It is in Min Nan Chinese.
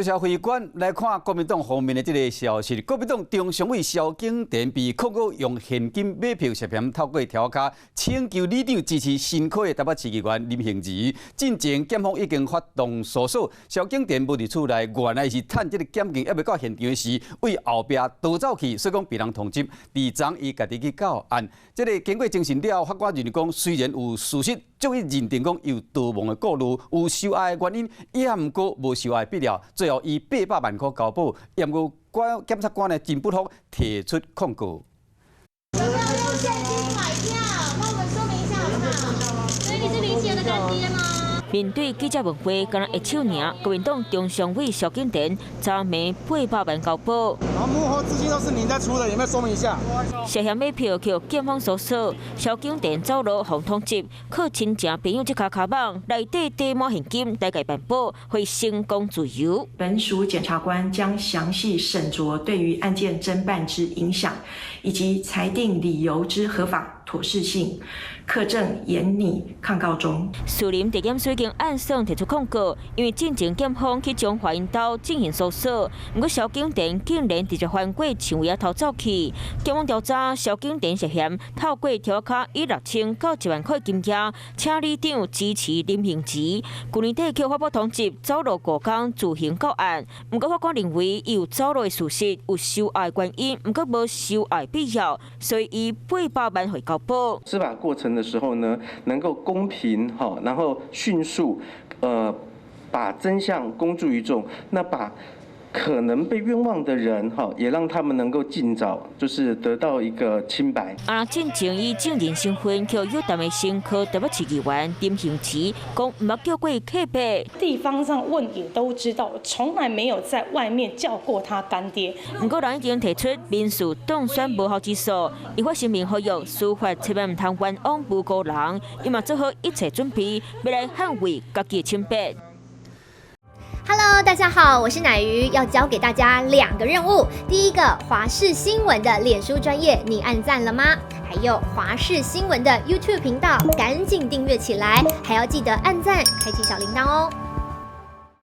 謝輝官。來看國民黨方面的這个消息。國民黨中常委蕭景田被控告用現金買票，涉嫌透過柱跤請求里長支持新科的台北市議員林行兒。進前檢方已經發動搜索，蕭景田無佇厝內，原來是趁這个檢警猶未到現場時，對後壁逃走去，所以講被人通緝。佇昨伊家己去到案，這个經過偵訊了後，法官認為講雖然有事實足以認定講有逃亡的顧慮，有受壓的原因，也毋過無受壓的必要。最後以800萬塊交保，毋過官檢察官呢真不服，提出控告。有沒有用現金買票？幫我們說明一下好不好？所以你是林賢的乾爹嗎？面對記者問話，敢若會手爾，國民黨中常委蕭景田昨暝800萬交保。然後幕後資金都是您在出的，有沒有說明一下？涉嫌買票予檢方搜索，蕭景田走路予通緝，靠親情朋友這跤跤網，內底貯滿現金來共辦保，會成功自由。本署檢察官將詳細審酌對於案件偵辦之影響，以及裁定理由之合法妥適性，課正研擬抗告中。士林地檢署已經按算提出控告，因為進前檢方去中華𪜶兜進行搜索，毋過蕭景田竟然直接翻過牆圍仔逃走去。檢方調查蕭景田涉嫌透過柱跤以6000到1萬塊金額，請里長支持林行兒。去年底予法部通緝，走路5工自行到案，毋過法官認為有走路的事實，有受壓原因，毋過無受壓必要，所以以800萬予交保。司法過程的時候呢，能夠公平哈，然後迅速，把真相公諸於眾，那把可能被冤枉的人哈，也讓他們能夠盡早就是得到一個清白。啊，進前以證人身份予約談的新科台北市議員林行兒講，毋捌叫過客爸。地方上問也都知道，從來沒有在外面叫過他乾爹。毋過人已經提出民事當選無效之訴，依法聲明呼籲司法千萬毋通冤枉無辜人，伊嘛做好一切準備，欲來捍衛家己的清白。 Hello，大家好，我是乃瑜，要交給大家兩個任務。第一個，華視新聞的臉書專頁，你按讚了嗎？還有華視新聞的 YouTube 頻道，趕緊訂閱起來，還要記得按讚，開啟小鈴鐺哦。